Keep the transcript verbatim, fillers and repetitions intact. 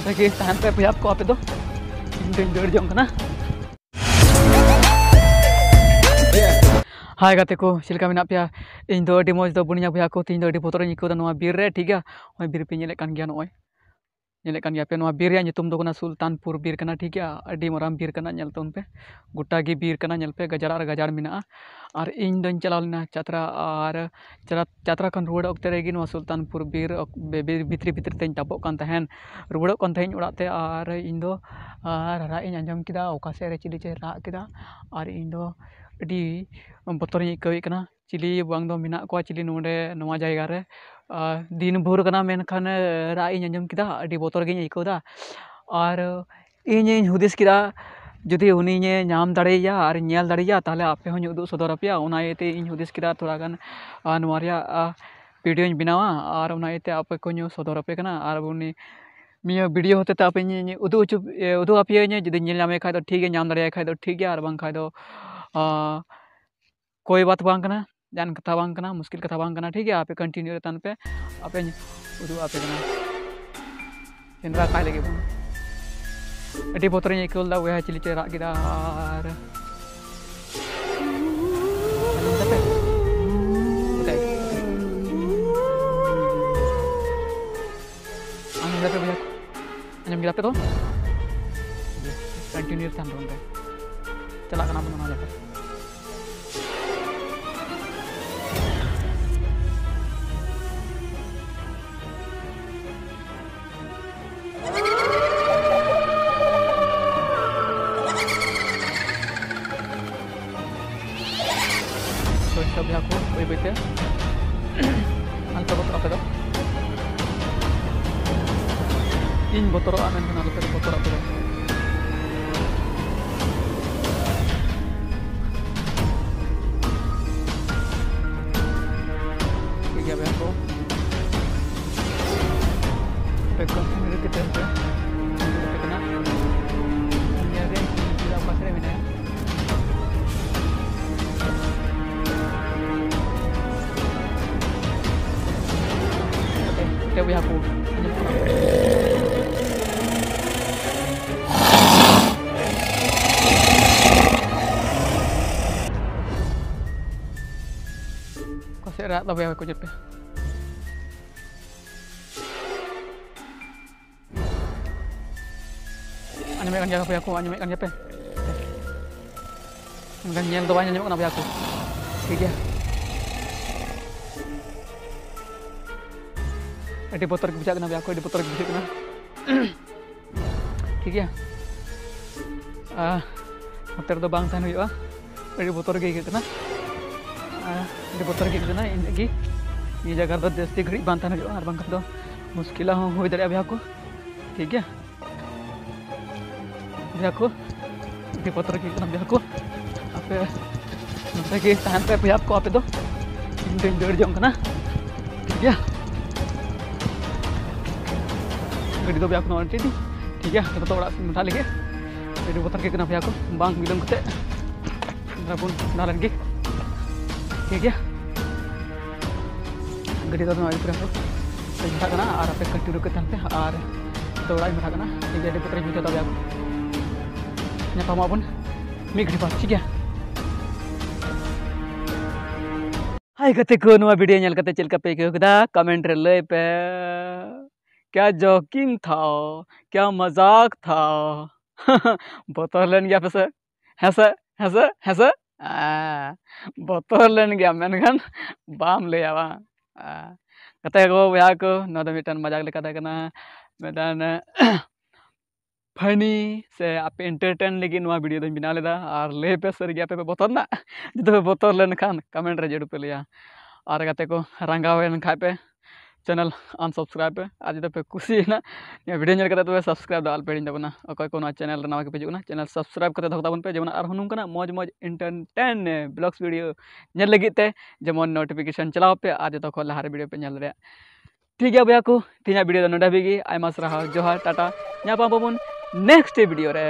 ᱨᱮᱜᱮ ᱛᱟᱦᱮᱱ ᱯᱮ ᱵᱚᱭᱦᱟ ᱠᱚ ᱟᱯᱮ ᱫᱚ᱾ ᱤᱧ ᱫᱚᱧ ᱫᱟᱹᱲ ᱡᱚᱝ ᱠᱟᱱᱟ᱾ ᱦᱟᱭ ᱜᱟᱛᱮ ᱠᱚ, ᱪᱮᱫ ᱞᱮᱠᱟ ᱢᱮᱱᱟᱜ ᱯᱮᱭᱟ? ᱤᱧ ᱫᱚ ᱟᱹᱰᱤ ᱢᱚᱡᱽ ᱫᱚ ᱵᱟᱹᱱᱩᱧᱟ ᱵᱚᱭᱦᱟ ᱠᱚ᱾ ᱛᱮᱦᱮᱧ ᱫᱚ ᱟᱹᱰᱤ ᱵᱚᱛᱚᱨᱤᱧ ᱟᱹᱭᱠᱟᱹᱣ ᱮᱫᱟ ᱱᱚᱣᱟ ᱵᱤᱨ ᱨᱮ, ᱴᱷᱤᱠ ᱜᱮᱭᱟ? ᱱᱚᱜᱼᱚᱭ ᱵᱤᱨ ᱯᱮ ᱧᱮᱞᱮᱫ ᱠᱟᱱ ᱜᱮᱭᱟ, ᱱᱚᱜᱼᱚᱭ ᱧᱮᱞᱮᱫ ᱠᱟᱱ ᱜᱮᱭᱟ ᱯᱮ, ᱱᱚᱣᱟ ᱵᱤᱨ ᱨᱮᱭᱟᱜ ᱧᱩᱛᱩᱢ ᱫᱚ ᱠᱟᱱᱟ ᱥᱩᱞᱛᱟᱱᱯᱩᱨ ᱵᱤᱨ ᱠᱟᱱᱟ, ᱴᱷᱤᱠ ᱜᱮᱭᱟ? ᱟᱹᱰᱤ ᱢᱟᱨᱟᱝ ᱵᱤᱨ ᱠᱟᱱᱟ, ᱧᱮᱞ ᱛᱟᱵᱚᱱ ᱯᱮ, ᱜᱚᱴᱟ ᱜᱮ ᱵᱤᱨ ᱠᱟᱱᱟ, ᱧᱮᱞ ᱯᱮ ᱜᱟᱡᱟᱲ ᱟᱨ ᱜᱟᱡᱟᱲ ᱢᱮᱱᱟᱜᱼᱟ᱾ ᱟᱨ ᱤᱧ ᱫᱚᱧ ᱪᱟᱞᱟᱣ ᱞᱮᱱᱟ ᱡᱟᱛᱨᱟ, ᱟᱨ ᱡᱟᱛᱨᱟ ᱠᱷᱚᱱ ᱨᱩᱣᱟᱹᱲ ᱚᱠᱛᱮ ᱨᱮᱜᱮ ᱱᱚᱣᱟ ᱥᱩᱞᱛᱟᱱᱯᱩᱨ ᱵᱤᱨ ᱚᱠ-, ᱵᱤ-, ᱵᱤᱨ ᱵᱷᱤᱛᱨᱤ ᱵᱷᱤᱛᱨᱤ ᱛᱮᱧ ᱛᱟᱵᱚᱜ ᱠᱟᱱ ᱛᱟᱦᱮᱱ᱾ ᱨᱩᱣᱟᱹᱲᱚᱜ ᱠᱟᱱ ᱛᱟᱦᱮᱸᱧ ᱚᱲᱟᱜ ᱛᱮ, ᱟᱨ ᱤᱧ ᱫᱚ, ᱟᱨ ᱨᱟᱜ ᱤᱧ ᱟᱸᱡᱚᱢ ᱠᱮᱫᱟ, ᱚᱠᱟ ᱥᱮᱫ ᱨᱮ ᱪᱤᱞᱤ ᱪᱚᱭ ᱨᱟᱜ ᱠᱮᱫᱟ, ᱟᱨ ᱤᱧ ᱫᱚ ᱟᱹᱰᱤ ᱵᱚᱛᱚᱨᱤᱧ ᱟᱹᱭᱠᱟᱹᱣᱮᱫ ᱠᱟᱱᱟ᱾ ᱪᱤᱞᱤ ᱵᱟᱝ ᱫᱚ ᱢᱮᱱᱟᱜ ᱠᱚᱣᱟ, ᱪᱤᱞᱤ ᱱᱚᱰᱮ ᱱᱚᱣᱟ ᱡᱟᱭᱜᱟ ᱨᱮ᱾ ᱟᱨ ᱫᱤᱱ ᱵᱷᱳᱨ ᱠᱟᱱᱟ, ᱢᱮᱱᱠᱷᱟᱱ ᱨᱟᱜ ᱤᱧ ᱟᱸᱡᱚᱢ ᱠᱮᱫᱟ, ᱟᱹᱰᱤ ᱵᱚᱛᱚᱨ ᱜᱤᱧ ᱟᱹᱭᱠᱟᱹᱣ ᱮᱫᱟ᱾ ᱟᱨ ᱤᱧᱤᱧ ᱦᱩᱫᱤᱥ ᱠᱮᱫᱟ, ᱡᱩᱫᱤ ᱩᱱᱤᱧ ᱧᱟᱢ ᱫᱟᱲᱮᱭᱟᱭᱟ ᱟᱨ ᱧᱮᱞ ᱫᱟᱲᱮᱭᱟᱭᱟ, ᱛᱟᱦᱚᱞᱮ ᱟᱯᱮ ᱦᱚᱸᱧ ᱩᱫᱩᱜ ᱥᱚᱫᱚᱨ ᱟᱯᱮᱭᱟ᱾ ᱚᱱᱟ ᱤᱭᱟᱹᱛᱮ ᱤᱧ ᱦᱩᱫᱤᱥ ᱠᱮᱫᱟ ᱛᱷᱚᱲᱟ ᱜᱟᱱ, ᱟᱨ ᱱᱚᱣᱟ ᱨᱮᱭᱟᱜ, ᱟᱨ ᱵᱷᱤᱰᱤᱭᱳᱧ ᱵᱮᱱᱟᱣᱟ, ᱟᱨ ᱚᱱᱟ ᱤᱭᱟᱹᱛᱮ ᱟᱯᱮ ᱠᱚᱧ ᱥᱚᱫᱚᱨ ᱟᱯᱮ ᱠᱟᱱᱟ᱾ ᱟᱨ ᱩᱱᱤ ᱱᱤᱭᱟᱹ ᱵᱷᱤᱰᱤᱭᱳ ᱦᱚᱛᱮ ᱛᱮ ᱟᱯᱮᱧ ᱩᱫᱩᱜ ᱦᱚᱪᱚ, ᱮ, ᱩᱫᱩᱜ ᱟᱯᱮᱭᱟᱹᱧ, ᱡᱩᱫᱤ ᱧᱮᱞ ᱧᱟᱢᱮ ᱠᱷᱟᱡ ᱫᱚ ᱴᱷᱤᱠ ᱜᱮᱭᱟ, ᱧᱟᱢ ᱫᱟᱲᱮᱭᱟᱭ ᱠᱷᱟᱡ ᱫᱚ ᱴᱷᱤᱠ ᱜᱮᱭᱟ, ᱟᱨ ᱵᱟᱝᱠᱷᱟᱡ ᱫᱚ, ᱟᱸ, ᱠᱳᱭ ᱵᱟᱛ ᱵᱟᱝ ᱠᱟᱱᱟ, ᱡᱟᱦᱟᱱ ᱠᱟᱛᱷᱟ ᱵᱟᱝ ᱠᱟᱱᱟ, ᱢᱩᱥᱠᱤᱞ ᱠᱟᱛᱷᱟ ᱵᱟᱝ ᱠᱟᱱᱟ, ᱴᱷᱤᱠ ᱜᱮᱭᱟ? ᱟᱯᱮ ᱠᱚᱱᱴᱤᱱᱤᱭᱩ ᱨᱮ ᱛᱟᱦᱮᱱ ᱯᱮ, ᱟᱯᱮᱧ ᱩᱫᱩᱜ ᱟᱯᱮ ᱠᱟᱱᱟ᱾ ᱥᱮᱸᱫᱽᱨᱟ ᱠᱟᱭ ᱞᱟᱹᱜᱤᱫ ᱵᱚᱱ᱾ ᱟᱹᱰᱤ ᱵᱚᱛᱚᱨᱤᱧ ᱟᱹᱭᱠᱟᱹᱣ ᱞᱮᱫᱟ ᱵᱚᱭᱦᱟ, ᱪᱤᱞᱤ ᱪᱚᱭ ᱨᱟᱜ ᱠᱮᱫᱟ᱾ ᱟᱨ ᱟᱸᱡᱚᱢ ᱫᱟᱯᱮ? ᱚᱠᱟᱭ? ᱟᱸᱡᱚᱢ ᱫᱟᱯᱮ ᱵᱚᱭᱦᱟ ᱠᱚ? ᱟᱸᱡᱚᱢ ᱠᱮᱫᱟ ᱯᱮ ᱛᱚ? ᱠᱚᱱᱴᱤᱱᱤᱭᱩ ᱛᱟᱦᱮᱱ ᱛᱟᱵᱚᱱ ᱯᱮ᱾ ᱪᱟᱞᱟᱜ ᱠᱟᱱᱟ ᱵᱚᱱ ᱚᱱᱟ ᱞᱮᱠᱟ᱾ ᱛᱚ, ᱦᱤᱥᱟᱹᱵ ᱡᱟᱦᱟᱸ ᱠᱚ ᱵᱟᱹᱭ ᱵᱟᱹᱭᱛᱮ ᱟᱞᱚᱯᱮ ᱵᱚᱛᱚᱨᱚᱜ ᱟᱯᱮ ᱫᱚ᱾ ᱤᱧ ᱵᱚᱛᱚᱨᱚᱜᱼᱟ, ᱢᱮᱱᱠᱷᱟᱱ ᱟᱞᱚᱯᱮ ᱵᱚᱛᱚᱨᱚᱜ ᱟᱯᱮ ᱫᱚ᱾ ᱴᱷᱤᱠ ᱜᱮᱭᱟ, ᱵᱮᱥ ᱠᱚ᱾ ᱯᱮ ᱠᱚᱱᱴᱤᱱᱤᱭᱩ ᱨᱮ ᱛᱟᱦᱮᱱ ᱯᱮ᱾ ᱧᱮᱞ ᱨᱮ ᱚᱠᱟ ᱥᱮᱫ ᱨᱮ ᱢᱮᱱᱟᱭᱟ᱾ ᱪᱮᱫ ᱵᱚᱭᱦᱟ ᱠᱚ? ᱚᱠᱟ ᱥᱮᱫ ᱨᱮ ᱨᱟᱜ ᱫᱟ ᱵᱚᱭᱦᱟ ᱠᱚ, ᱧᱮᱞ ᱯᱮ᱾ ᱟᱸᱡᱚᱢᱮᱫ ᱠᱟᱱ ᱜᱮᱭᱟ ᱯᱮ ᱵᱚᱭᱦᱟ ᱠᱚ, ᱟᱸᱡᱚᱢᱮᱫ ᱠᱟᱱ ᱜᱮᱭᱟ ᱯᱮ? ᱢᱮᱱᱠᱷᱟᱱ ᱧᱮᱞ ᱫᱚ ᱵᱟᱭ ᱟᱸᱡᱚᱢᱚᱜ ᱠᱟᱱᱟ ᱵᱚᱭᱦᱟ ᱠᱚ᱾ ᱴᱷᱤᱠ ᱜᱮᱭᱟ, ᱟᱹᱰᱤ ᱵᱚᱛᱚᱨ ᱜᱮ ᱵᱩᱡᱷᱟᱹᱜ ᱠᱟᱱᱟ ᱵᱚᱭᱦᱟ ᱠᱚ, ᱟᱹᱰᱤ ᱵᱚᱛᱚᱨ ᱜᱮ ᱵᱩᱡᱷᱟᱹᱜ ᱠᱟᱱᱟ᱾ ᱴᱷᱤᱠ ᱜᱮᱭᱟ, ᱟᱨ ᱱᱚᱛᱮ ᱨᱮᱫᱚ ᱵᱟᱝ ᱛᱟᱦᱮᱱ ᱦᱩᱭᱩᱜᱼᱟ, ᱟᱹᱰᱤ ᱵᱚᱛᱚᱨ ᱜᱮ ᱟᱹᱭᱠᱟᱹᱜ ᱠᱟᱱᱟ᱾ ᱟᱨ ᱟᱹᱰᱤ ᱵᱚᱛᱚᱨ ᱜᱮ ᱟᱹᱭᱠᱟᱹᱜ ᱠᱟᱱᱟ, ᱤᱱᱟᱹᱜ ᱜᱮ᱾ ᱱᱤᱭᱟᱹ ᱡᱟᱭᱜᱟ ᱨᱮᱫᱚ ᱡᱟᱹᱥᱛᱤ ᱜᱷᱟᱹᱲᱤᱡ ᱵᱟᱝ ᱛᱟᱦᱮᱱ ᱦᱩᱭᱩᱜᱼᱟ, ᱟᱨ ᱵᱟᱝᱠᱷᱟᱱ ᱫᱚ ᱢᱩᱥᱠᱤᱞᱟ ᱦᱚᱸ ᱦᱩᱭ ᱫᱟᱲᱮᱭᱟᱜᱼᱟ ᱵᱚᱭᱦᱟ ᱠᱚ᱾ ᱴᱷᱤᱠ ᱜᱮᱭᱟ ᱵᱚᱭᱦᱟ ᱠᱚ, ᱟᱹᱰᱤ ᱵᱚᱛᱚᱨ ᱜᱮ ᱟᱹᱭᱠᱟᱹᱜ ᱠᱟᱱᱟ ᱵᱚᱭᱦᱟ ᱠᱚ᱾ ᱟᱯᱮ ᱱᱚᱛᱮ ᱜᱮ ᱛᱟᱦᱮᱱ ᱯᱮ ᱵᱚᱭᱦᱟ ᱠᱚ, ᱟᱯᱮ ᱫᱚ᱾ ᱤᱧ ᱫᱚᱧ ᱫᱟᱹᱲ ᱡᱚᱝ ᱠᱟᱱᱟ᱾ ᱴᱷᱤᱠ ᱜᱮᱭᱟ, ᱜᱟᱹᱰᱤ ᱫᱚ ᱵᱚᱭᱦᱟ ᱠᱚ ᱱᱚᱜᱼᱚᱭ ᱴᱷᱤᱠ ᱜᱮᱭᱟ, ᱡᱚᱛᱚ ᱚᱲᱟᱜ ᱥᱮᱫ ᱢᱚᱴᱟ ᱞᱟᱹᱜᱤᱫ᱾ ᱟᱹᱰᱤ ᱵᱚᱛᱚᱨ ᱜᱮ ᱠᱟᱱᱟ ᱵᱚᱭᱦᱟ ᱠᱚ, ᱵᱟᱝ ᱵᱤᱞᱚᱢ ᱠᱟᱛᱮ ᱫᱮᱞᱟ ᱵᱚᱱ ᱪᱟᱞᱟᱣ ᱞᱮᱱ ᱜᱮ᱾ ᱴᱷᱤᱠ ᱜᱮᱭᱟ, ᱜᱟᱹᱰᱤ ᱫᱚ ᱱᱚᱣᱟ ᱤᱫᱤ ᱠᱚᱨᱮ ᱠᱚ ᱢᱮᱛᱟᱜ ᱠᱟᱱᱟ, ᱟᱨ ᱟᱯᱮ ᱠᱟᱹᱴᱤᱡ ᱨᱩᱠᱮ ᱛᱟᱦᱮᱱ ᱯᱮ, ᱟᱨ ᱡᱚᱛᱚ ᱚᱲᱟᱜ ᱤᱧ ᱢᱮᱛᱟᱜ ᱠᱟᱱᱟ᱾ ᱴᱷᱤᱠ ᱜᱮᱭᱟ, ᱟᱹᱰᱤ ᱵᱚᱛᱚᱨ ᱤᱧ ᱵᱩᱡᱷᱟᱹᱣ ᱫᱟ ᱵᱚᱭᱦᱟ ᱠᱚ᱾ ᱧᱟᱯᱟᱢᱚᱜ ᱟᱵᱚᱱ ᱢᱤᱫ ᱜᱷᱟᱹᱲᱤ ᱵᱟᱫᱽ, ᱴᱷᱤᱠ ᱜᱮᱭᱟ᱾ ᱦᱟᱭ ᱜᱟᱛᱮ ᱠᱚ, ᱱᱚᱣᱟ ᱵᱷᱤᱰᱤᱭᱳ ᱧᱮᱞ ᱠᱟᱛᱮ ᱪᱮᱫ ᱞᱮᱠᱟ ᱯᱮ ᱟᱹᱭᱠᱟᱹᱣ ᱠᱮᱫᱟ? ᱠᱚᱢᱮᱱᱴ ᱨᱮ ᱞᱟᱹᱭ ᱯᱮ᱾ क्या जोकिंग था, क्या मजाक था। ᱵᱚᱛᱚᱨ ᱞᱮᱱ ᱜᱮᱭᱟ ᱯᱮ ᱥᱮ? ᱦᱮᱸ ᱥᱮ? ᱦᱮᱸ ᱥᱮ? ᱦᱮᱸ ᱥᱮ? ᱟᱸ, ᱵᱚᱛᱚᱨ ᱞᱮᱱ ᱜᱮᱭᱟ, ᱢᱮᱱᱠᱷᱟᱱ ᱵᱟᱢ ᱞᱟᱹᱭᱟ ᱵᱟᱝ? ᱟᱸ, ᱜᱟᱛᱮ ᱠᱚ, ᱵᱚᱭᱦᱟ ᱠᱚ, ᱱᱚᱣᱟ ᱫᱚ ᱢᱤᱫᱴᱟᱝ ᱢᱟᱡᱟᱠ ᱞᱮᱠᱟ ᱛᱟᱦᱮᱸ ᱠᱟᱱᱟ, ᱢᱤᱫᱴᱟᱝ ᱯᱷᱟᱱᱤ ᱥᱮ ᱟᱯᱮ ᱮᱱᱴᱟᱨᱴᱮᱱ ᱞᱟᱹᱜᱤᱫ ᱱᱚᱣᱟ ᱵᱷᱤᱰᱤᱭᱳ ᱫᱚᱧ ᱵᱮᱱᱟᱣ ᱞᱮᱫᱟ᱾ ᱟᱨ ᱞᱟᱹᱭ ᱯᱮ, ᱥᱟᱹᱨᱤ ᱜᱮ ᱟᱯᱮ ᱯᱮ ᱵᱚᱛᱚᱨ ᱮᱱᱟ? ᱡᱩᱫᱤ ᱯᱮ ᱵᱚᱛᱚᱨ ᱞᱮᱱᱠᱷᱟᱱ ᱠᱚᱢᱮᱱᱴ ᱨᱮ ᱡᱟᱹᱨᱩᱲ ᱯᱮ ᱞᱟᱹᱭᱟ᱾ ᱟᱨ ᱜᱟᱛᱮ ᱠᱚ, ᱨᱟᱸᱜᱟᱣ ᱮᱱ ᱠᱷᱟᱡ ᱯᱮ, ᱪᱮᱱᱮᱞ ᱟᱱᱥᱟᱵᱥᱠᱨᱟᱭᱤᱵᱽ ᱯᱮ᱾ ᱟᱨ ᱡᱩᱫᱤ ᱯᱮ ᱠᱩᱥᱤᱭᱮᱱᱟ ᱱᱤᱭᱟᱹ ᱵᱷᱤᱰᱤᱭᱳ ᱧᱮᱞ ᱠᱟᱛᱮ, ᱛᱚᱵᱮ ᱥᱟᱵᱥᱠᱨᱟᱭᱤᱵᱽ ᱫᱚ ᱟᱞᱚᱯᱮ ᱦᱤᱲᱤᱧ ᱛᱟᱵᱚᱱᱟ᱾ ᱚᱠᱚᱭ ᱠᱚ ᱱᱚᱣᱟ ᱪᱮᱱᱮᱞ ᱨᱮ ᱱᱟᱣᱟ ᱜᱮᱯᱮ ᱦᱤᱡᱩᱜ ᱠᱟᱱᱟ, ᱪᱮᱱᱮᱞ ᱥᱟᱵᱥᱠᱨᱟᱭᱤᱵᱽ ᱠᱟᱛᱮ ᱫᱚᱦᱚ ᱠᱟᱛᱟ ᱵᱚᱱ ᱯᱮ, ᱡᱮᱢᱚᱱ ᱟᱨᱦᱚᱸ ᱱᱚᱝᱠᱟᱱᱟᱜ ᱢᱚᱡᱽ ᱢᱚᱡᱽ ᱮᱱᱴᱟᱨᱴᱮᱱ ᱵᱞᱚᱜᱥ ᱵᱷᱤᱰᱤᱭᱳ ᱧᱮᱞ ᱞᱟᱹᱜᱤᱫ ᱛᱮ ᱡᱮᱢᱚᱱ ᱱᱳᱴᱤᱯᱷᱤᱠᱮᱥᱚᱱ ᱪᱟᱞᱟᱣ ᱯᱮ ᱟᱨ ᱡᱚᱛᱚ ᱠᱷᱚᱱ ᱞᱟᱦᱟᱨᱮ ᱵᱷᱤᱰᱤᱭᱳ ᱯᱮ ᱧᱮᱞ ᱫᱟᱲᱮᱭᱟᱜ᱾ ᱴᱷᱤᱠ ᱜᱮᱭᱟ ᱵᱚᱭᱦᱟ ᱠᱚ, ᱛᱮᱦᱮᱧᱟᱜ ᱵᱷᱤᱰᱤᱭᱳ ᱫᱚ ᱱᱚᱰᱮ ᱦᱟᱹᱵᱤᱡ ᱜᱮ᱾ ᱟᱭᱢᱟ ᱥᱟᱨᱦᱟᱣ, ᱡᱚᱦᱟᱨ, ᱴᱟᱴᱟ, ᱧᱟᱯᱟᱢ ᱟᱵᱚᱱ ᱱᱮᱠᱥᱴ ᱵᱷᱤᱰᱤᱭᱳ ᱨᱮ᱾